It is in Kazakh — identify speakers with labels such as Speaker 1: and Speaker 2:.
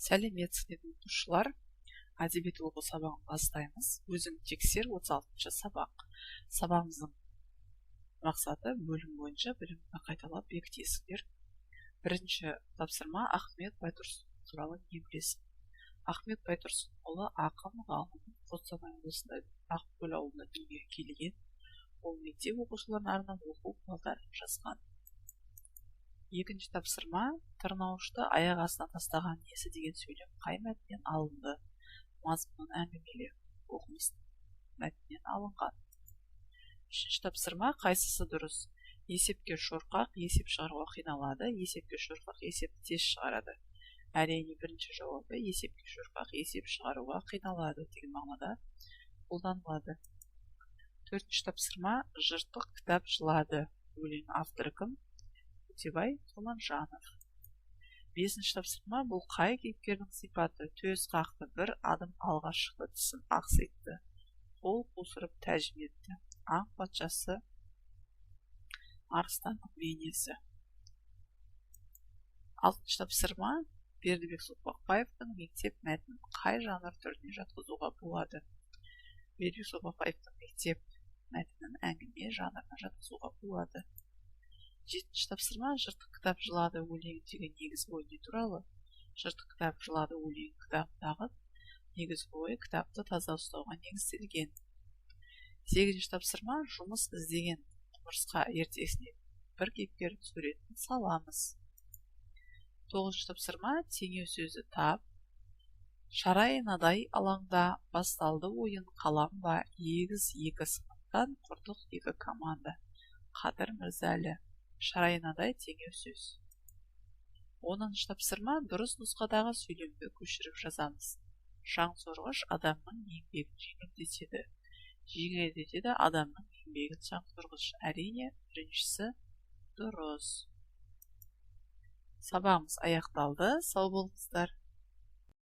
Speaker 1: Сәлеметсіздер, оқушылар! Әдебиет оқу сабағын бастаймыз. Өзің тексер, 36-сабақ. Сабағымыздың мақсаты: бөлім бойынша білімді қайталап бекітесіңдер. Бірінші тапсырма: Ахмет Байтұрсынұлы туралы не білесің? Ахмет Байтұрсынұлы – ақын, ғалым, Қостанай облысында Ақкөл ауылында дүниеге келген. Ол мектеп оқушыларына арнап оқу құралдарын жазған. Екінші тапсырма: «Тырнауышты аяқ астына тастаған несі?» деген сөйлем қай мәтіннен алынды? Мазмұнын әңгімеле. Оқымысты мәтіннен алынған. Үшінші тапсырма: қайсысы дұрыс? Есепке шорқақ есеп шығаруға қиналады, есепке шорқақ есепті тез шығарады. Әрине, бірінші жауабы «есепке шорқақ есеп шығаруға қиналады» деген мағынада қолданылады. Төртінші тапсырма: «Жыртық кітап жылады» өлең авторы кім? Өтебай Құрманжанов. Бесінші тапсырма: бұл қай кейіпкердің сипаты? Төс қақты, бір адым алға шықты, тісін ақситты, қол қусырып тәжім етті. Аң патшасы арыстанның бейнесі. Алтыншы тапсырма: Бердібек Соқпақбаевтың «Мектеп» мәтінін қай жанр түріне жатқызуға болады? Бердібек Соқпақбаевтың «Мектеп» мәтінін әңгіме жанрына жатқызуға болады. Жетінші тапсырма: «Жыртық кітап жылады» өлеңіндегі негізгі ой не туралы? «Жыртық кітап жылады» өлең кітабындағы негізгі ой кітапты таза ұстауға негізделген. Сегізінші тапсырма: «Жұмыс іздеген құмырсқа» ертегісіне бір кейіпкердің суретін саламыз. Тоғызыншы тапсырма: теңеу сөзді тап. Шарайнадай алаңда басталды ойын қалам ба? Егіз екі сыныптан құрдық екі команда. Қадыр Мырза Әлі. Шарайнадай – теңеу сөз. 10-шы тапсырма: дұрыс нұсқадағы сөйлемді көшіріп жазамыз. Шаңсорғыш адамның еңбегін жеңілдетеді. Жеңілдетеді адамның еңбегін шаңсорғыш. Әрине, біріншісі дұрыс. Сабағымыз аяқталды. Сау болыңыздар!